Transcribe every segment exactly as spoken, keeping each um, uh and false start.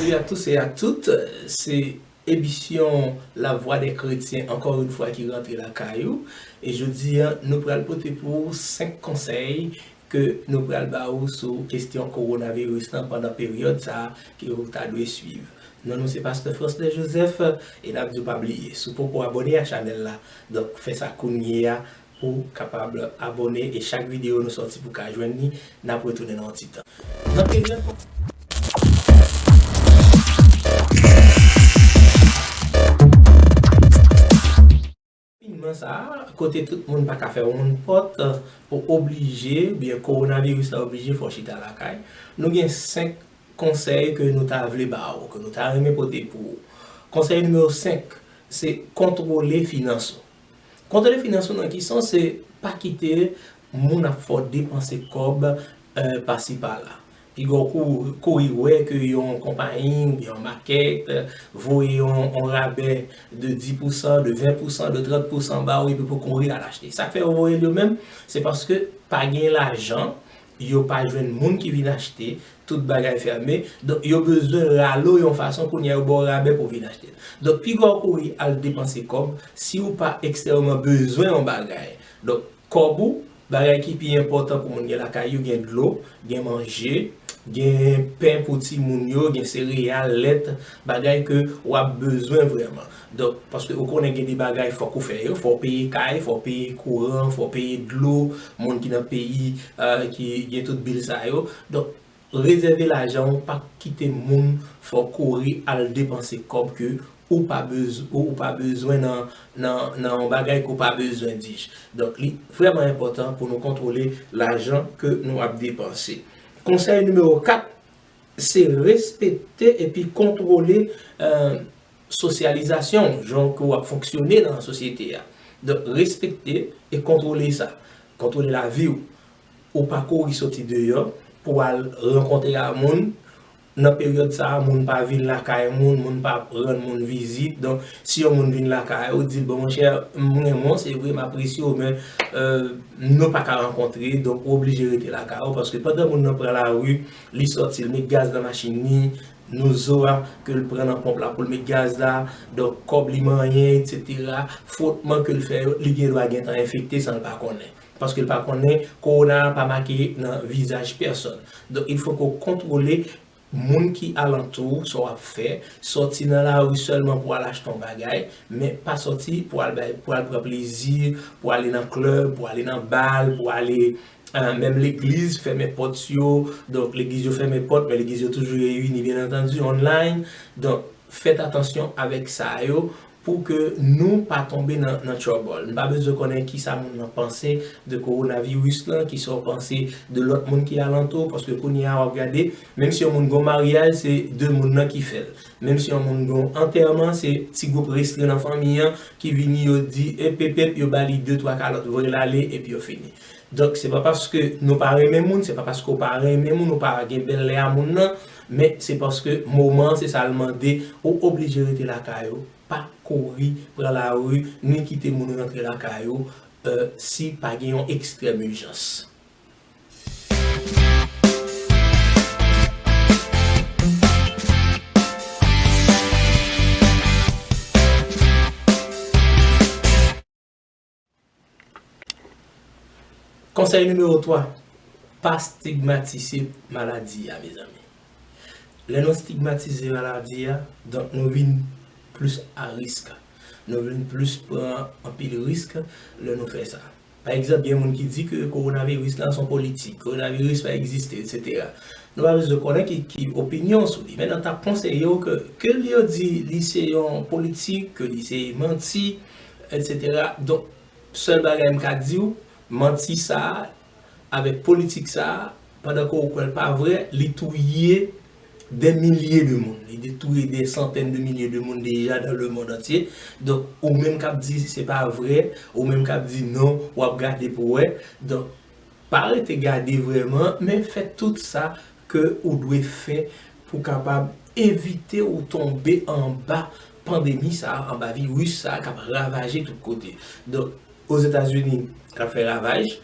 Bonjou a tous et à toutes, se emisyon La Voix des Chrétiens, ankò yon fwa, ki rantre lakay ou. E jodi a, nou pral pote pou ou senk konsèy ke nou pral ba ou sou kesyon kowonaviris lan pandan peryòd sa a ke ou ta dwe swiv. Non nou se Pastè Fransley Joseph, e n ap di w pa bliye, si w poko abòne a chanèl la, donk fè sa kounye a, pou w kapab abòne e chak videyo nou sòti pou w ka jwenn li, n ap retounen nan yon ti tan. Nan peryòd konfinman sa a, kote tout moun pa ka fè moun pòt, ou oblije, oubyen kowonaviris la oblije fè w chita lakay, nou gen senk konsèy ke nou ta vle ba ou, ke nou ta renmen pote pou ou. Konsèy nimewo senk, se kontwole finans ou. Kontwole finans ou nan ki sans? Se pa kite moun ap fè w depanse kòb, eh, pasi pala. Piga w kou-, kouri wè ke yon konpayi oubyen yon makèt, eh, voye yon, yon rabè de dis pousan, de ven pousan, de trant pousan ba ou epi pou kouri al achte. Sa k fè yo voye l yo menm, se paske pa gen lajan, yo pa jwenn moun ki vin achte, tout bagay fèmen. Donk, yo bezwen rale w yon fason, kounye a yo ba w rabè pou w vin achte l. Donk, piga w kouri al depanse kòb, si w pa ekstrèmeman bezwen yon bagay. Donk, kòb ou, bagay ki pi enpòtan pou moun gen lakay yo, gen dlo, gen manje, gen pen pou timoun yo, gen sereyal, lèt, bagay ke w ap bezwen vrèman. Donk, paske ou konnen gen de bagay fòk ou fè yo, fò w peye kay, fò w peye kouran, fò w peye dlo, moun ki nan peyi, eh, ki gen tout bil sa yo. Donk, rezève lajan ou, pa kite moun fè w kouri al depanse kòb ke ou pa bez-, ou, ou pa bezwen nan, nan, nan yon bagay ke w pa bezwen, dis. Donk, li vrèman enpòtan pou nou kontwole lajan ke nou ap depanse. Konsèy nimewo kat, se respekte epi kontwole, eh, sosyalizasyon w, jan ke w ap fonksyone nan sosyete a. Donk, respekte e kontwole sa. Kontwole lavi w. Ou pa kouri soti deyò pou al rankontre a moun. Nan peryòd sa a, moun pa vin lakay moun, moun pa rann moun vizit. Donk, si yon moun vin lakay ou, di l, "Bon, monchè, m renmen w, se vre, m apresye w, men, eh, nou pa ka rankontre." Donk, ou oblije rete lakay ou, paske pandan moun nan pran lari, li sòti, l met gaz nan machin li, nouzo a ke l pran nan ponp la pou l met gaz la, donk kòb li manyen, etsetera, frotman ke l fè yo, li gen dwa gentan enfekte san l pa konnen. Paske l pa konnen, kowona a pa make nan vizaj pèsòn. Donk, il faut que w kontwole moun ki alantou w, sa w ap fè, sòti nan lari sèlman pou al achte yon bagay, men pa sòti pou al bay, pou al pran plezi, pou ale nan klèb, pou ale nan bal, pou ale, eh, menm legliz fèmen pòt yo. Donk, legliz yo fèmen pòt, men legliz yo toujou reyini, byen antandi, online. Donk, fèt atansyon avèk sa yo pou ke nou pa tonbe nan, nan trouble. Nou pa bezwen konnen kisa moun nan panse de kowonaviris lan, kisa w panse de lòt moun ki alantou w, paske kounye a w ap gade, menm si yon moun gen yon maryaj, se de moun nan ki fè l. Menm si yon moun gen yon antèman, se ti gwoup restren nan fanmi an ki vini, yo di, ep, ep, ep, yo ba li de, twa kalòt, voye l ale, epi yo fini. Donk, se pa paske nou pa renmen moun, se pa paske w pa renmen moun, ou pa gen bèl lè a moun nan, men se paske moman an, se sa l mande, ou oblije rete lakay ou, pa kouri pran lari, ni kite moun rantre lakay ou, eh, si pa gen yon ekstrèm ijans. Konsèy nimewo twa, pa stigmatize maladi a, mezanmi. Lè nou stigmatize maladi a, donk nou vin plis a risk. Nou vin plis pran anpil risk lè nou fè sa. Pa egzanp, gen moun ki di ke kowonaviris la se yon politik, kowonaviris pa egziste, etsetera. Nou pa bezwen konnen ki, ki opinyon sou li, men n ap konseye w ke, ke li yo di li se yon politik, ke li se manti, etsetera. Donk, sèl bagay m ka di w, manti sa a, avèk politik sa a, pandan ke w kwè l pa vrè, li touye dè milye de moun. Li te touye dè santèn de milye de moun deja dans le monde entier. Donk, ou menm k ap di se pa vrè, ou menm k ap di non, w ap gade pou wè. Donk, pa rete gade vrèman, men fè tout sa ke ou dwe fè pou kapab evite ou tonbe anba pandemi sa a, anba viris sa a k ap ravaje tout kote. Donk, Ozetazini k ap fè ravaj,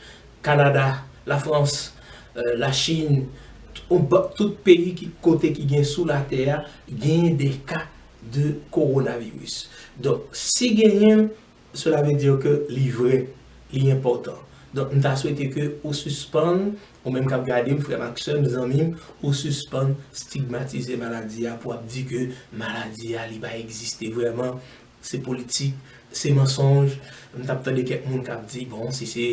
Kanada, Lafrans, eh, Lachin, t-, Ou ba-, tout peyi ki, kote ki gen sou latè a, genyen de ka de kowonaviris. Donk, si genyen, cela veut dire que li vrè, li enpòtan. Donk, m ta swete ke ou sispann, ou menm k ap gade m, frè m ak sè m, zanmi m, ou sispann stigmatize maladi a pou ap di ke maladi a li pa egziste vrèman, se politik, se mansonj. M t ap tande kèk moun k ap di, bon, si se,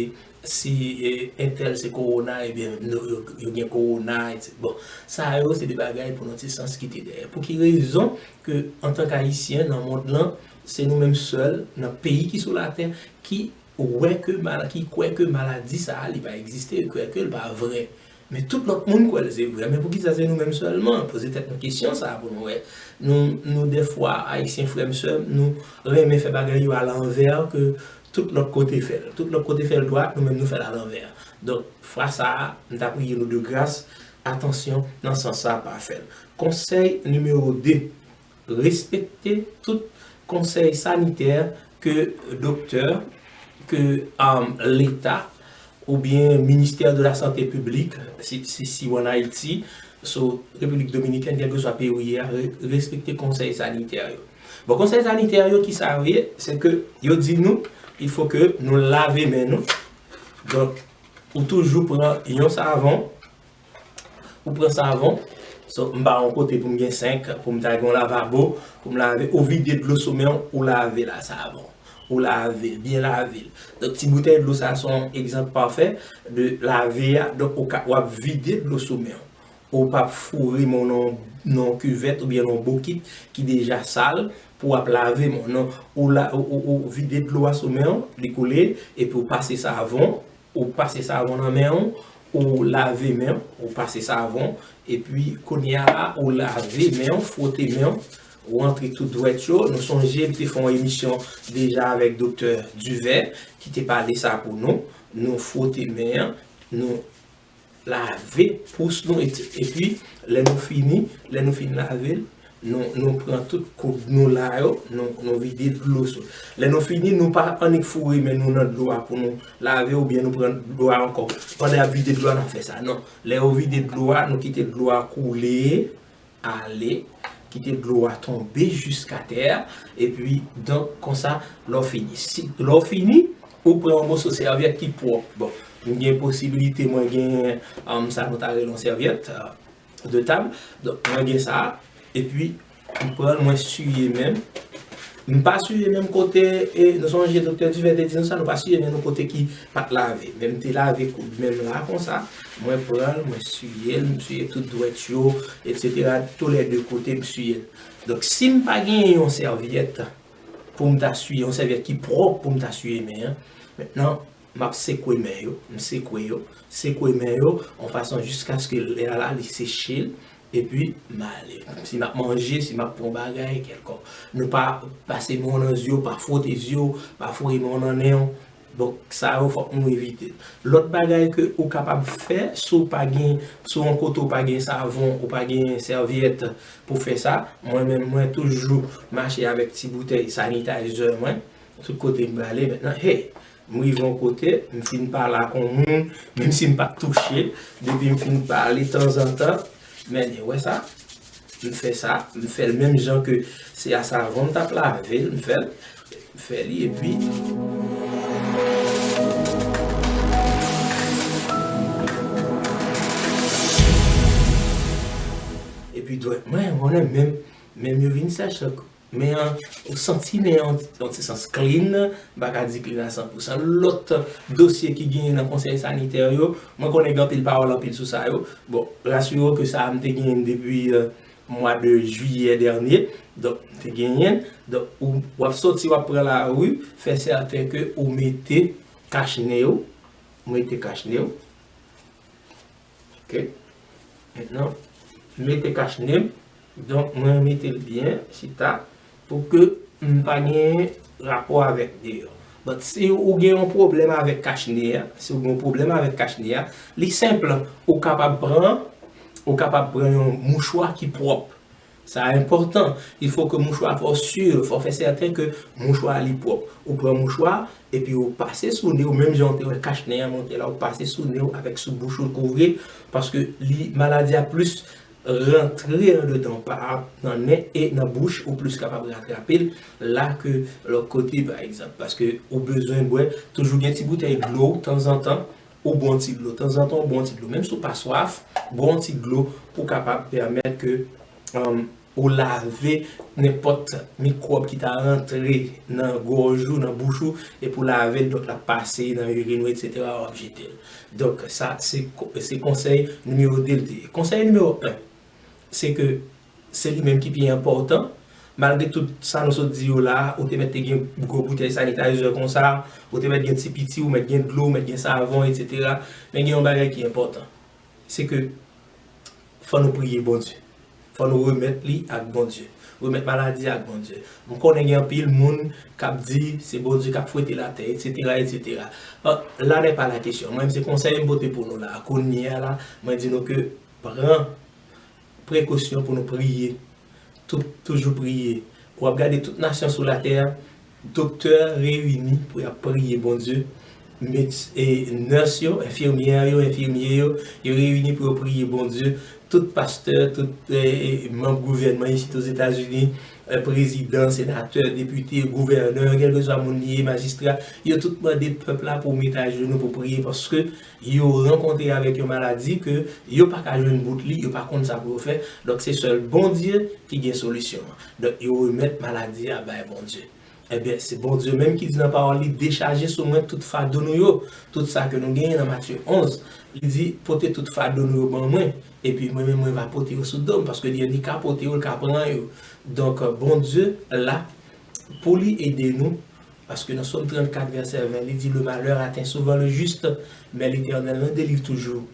si, eh, entèl se kowona, ebyen, nou, yo, yo gen kowona, et cetera. Bon, sa yo, se de bagay pou nou ti sans kite dèyè. Pou ki rezon ke, antank Ayisyen nan mond lan, se nou menm sèl, nan peyi ki sou latè, ki wè ke mal-, ki kwè ke maladi sa a, li pa egziste, kwè ke l pa vrè. Men tout lòt moun kwè l se vrè. Men poukisa se nou menm sèlman? Poze tèt nou kesyon sa a pou nou wè. Nou, nou dèfwa, Ayisyen frè m, sè m, nou renmen fè bagay yo alanvè ke tout lòt kote fè l. Tout lòt kote fè l dwat, nou menm nou fè l alanvè. Donk, fwa sa a, m ta priye nou de gras, atansyon nan sans sa a, pa fè l. Konsèy nimewo de, respekte tout konsèy sanitè ke doktè, ke, um, Leta, oubyen Ministère de la Santé Publique, si, si, si w ann Ayiti, so, Repiblik Dominikèn, kèlkeswa peyi w ye a, re-, respekte konsèy sanitè yo. Bon, konsèy sanitè yo, kisa yo ye? Se ke yo di nou, il faut que nou lave men nou. Donk, ou toujou pran yon savon, ou pran savon, so, m pa yon kote pou m gen senk, pou m ta gen yon lavabo, pou m lave, ou vide dlo sou men w, ou lave la savon. Ou lave l, byen lave l. Donk, ti boutèy dlo sa a se yon egzanp pafè de lave a. Donk, ou ka, w ap vide dlo sou men w. Ou p ap foure men w nan, nan yon kivèt oubyen nan yon bokit ki deja sal pou w ap lave men w. Non, ou la, ou, ou, ou vide dlo a sou men w, li koule, epi ou pase savon, ou pase savon nan men w, ou lave men w, ou pase savon, epi kounye a la, ou lave men w, fwote men w, ou antre tout dwèt yo. Nou sonje m te fè yon emisyon deja avèk Doktè Duvert ki te pale sa pou nou. Nou fwote men an, nou lave pous nou, et cetera. Epi, lè nou fini, lè nou fin lave l, nou, nou pran tout koud nou la yo, nou, nou vide dlo sou. Lè nou fini, nou pa annik foure men nou nan dlo a pou nou lave oubyen nou pran dlo a ankò. Pandan y ap vide dlo a, n ap fè sa. Non. Lè yo vide dlo a, nou kite dlo a koule, ale, kite dlo a tonbe jiskatè, epi, donk, konsa, lè w fini. Si, lè w fini, ou pran yon moso sèvyèt ki pwòp. Bon, m gen posibilite, mwen gen, um, sa nou ta rele yon sèvyèt, uh, de tab. Donk, mwen gen sa, epi, m pran l, mwen siye men m. M pa siye men m kote, e, nou sonje Doktè Duvert te di nou sa, nou pa siye men nou kote ki pa t lave. Men m te lave koud men m la konsa, mwen pran l, mwen siye l, m siye tout dwèt yo, et cetera. Toulède kote m siye l. Donk, si m pa genyen yon sèvyèt pou m ta siye, yon sèvyèt ki pwòp pou m ta siye men an, mentnan, m ap sekwe men yo, m sekwe yo, sekwe men yo, yon fason jiskaske lè a la, li seche l, epi m ale. Si m ap manje, si m ap pran bagay kèlkonk. Nou pa pase men w nan zye w, pa fwote zye w, pa foure men w nan nen w. Donk, sa yo, fòk nou evite l. Lòt bagay ke ou kapab fè, si w pa gen, si w yon kote w pa gen savon, ou pa gen sèvyèt pou fè sa, mwen menm, mwen toujou mache avèk ti boutèy sanitizer mwen, tout kote m prale. Mentnan, hey, m rive yon kote, m fin pale ak yon moun, menm si m pa t touche l, depi m fin pale tanzantan, men, wè sa, m fè sa, m fè l menm jan ke se a savon m t ap lave l, m fè l, m fè li, epi, epi dwèt mwen, konnen menm, menm yo vin sèch. Men an, ou santi men an, yon ti sans clean, m pa ka di clean a san pou san. Lòt dosye ki genyen nan konsèy sanitè yo, mwen konnen gen anpil pawòl anpil sou sa yo. Bon, rasire w ke sa a m te genyen l depi, euh, mwa de jiyè dènye. Donk, m te genyen l. Donk, ou, w ap soti, w ap pran lari, fè sèten ke ou mete kach ne w, ou mete kach ne w. Ok. Mentnan, m mete kach ne m. Donk, mwen mete l byen chita pou ke m pa gen rapò avèk deyò. But si ou gen yon pwoblèm avèk kach ne a, si ou gen yon pwoblèm avèk kach ne a, li senp, ou kapab pran, ou kapab pran yon mouchwa ki pwòp. Sa enpòtan. Il faut que mouchwa, fò w si, fò w fè sèten ke mouchwa li pwòp. Ou pran mouchwa, epi ou pase sou ne w, menm jan w te wè kach nen an monte la, ou pase sou ne w avèk sou bouch ou kouvri, paske li, maladi a plis rantre andedan pa nan nen e nan bouch, ou plis kapab atrape l la ke lòt kote, pa egzanp, paske ou bezwen bwè, toujou gen ti boutèy dlo tanzantan, ou bwè yon ti dlo tanzantan, ou bwè yon ti dlo. Menm si w pa swaf, bwè yon ti dlo pou kapab pèmèt ke, um, ou lave nenpòt mikwòb ki ta rantre nan gòj ou, nan bouch ou, epi w lave l, donk l ap pase nan irin ou, etsetera, w ap jete l. Donk, sa, se ko-, se konsèy nimewo de l te ye. Konsèy nimewo en, se ke se li menm ki pi enpòtan. Malgre tout sa nou sot di yo la, ou te mèt te gen gwo boutèy sanitizer konsa, ou te mèt gen ti piti, ou mèt gen dlo, ou mèt gen savon, etsetera. Men gen yon bagay ki enpòtan. Se ke fò nou priye Bondye. Fò nou remèt li ak Bondye. Remèt maladi a ak Bondye. M konnen gen anpil moun k ap di se Bondye k ap fwete latè, etsetera, etsetera. Bon, la n'est pas la question. Mwen, se konsèy m pote pou nou la. Kounye a la, mwen di nou ke pran prekosyon pou nou priye. Tou-, toujou priye. W ap gade tout nasyon sou latè, doktè reyini pou y ap priye Bondye. Med-, e, nurse yo, enfimyè yo, enfimye yo, yo reyini pou yo priye Bondye. Tout pastè, tout, e, e, manm gouvènman isit Ozetazini, e, prezidan, senatè, depite, gouvènè, kèlkeswa moun li ye, majistra, yo tout mande pèp la pou mete ajenou pou priye, paske yo rankontre avèk yon maladi ke yo pa ka jwenn bout li, yo pa konn sa pou yo fè. Donk, se sèl Bondye ki gen solisyon an. Donk, yo remèt maladi a bay Bondye. Ebyen, se Bondye menm ki di nan pawòl li, dechaje sou mwen tout fado nou yo, tout sa ke nou genyen nan Matye onz. Li di, pote tout fado nou yo ban mwen, epi mwen menm mwen va pote yo sou do m, paske li, li ka pote yo, li ka pran yo. Donk, Bondye la pou li ede nou, paske nan Sòm trannkat, vèsè ven, li di, le malheur atteint souvent le juste, mais l'Éternel le délivre toujours.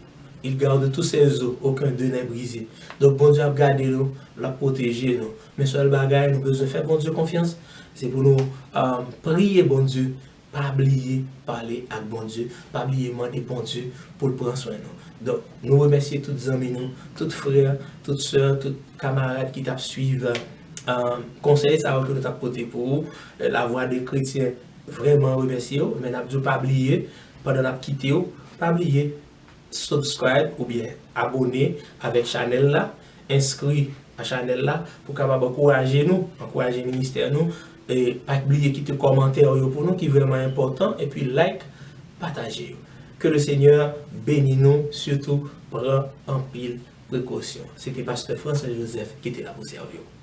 Il garde tous ses os, aucun d'eux n'est brisé. Donk, Bondye ap gade nou, l ap pwoteje nou. Men sèl bagay, nou bezwen fè Bondye konfyans, se pou nou, um, priye Bondye, pa bliye pale ak Bondye, pa bliye mande Bondye pou l pran swen nou. Donk, nou remèsye tout zanmi nou, tout frè, tout sè, tout kamarad ki t ap swiv, um, konsèy sa yo ke nou t ap pote pou ou. Euh, La Voix des Chrétiens vrèman remèsye w, men n ap di w pa bliye, pandan n ap kite w, pa bliye subscribe oubyen abone avèk chanèl la, enskri a chanèl la pou kapab ankouraje nou, ankouraje ministè nou. E pa bliye kite kòmantè yo pou nou ki vrèman enpòtan, epi like, pataje yo. Ke le Senyè beni nou, sitou pran anpil prekosyon. Se te pastè Francis Joseph ki te la pou sèvi w.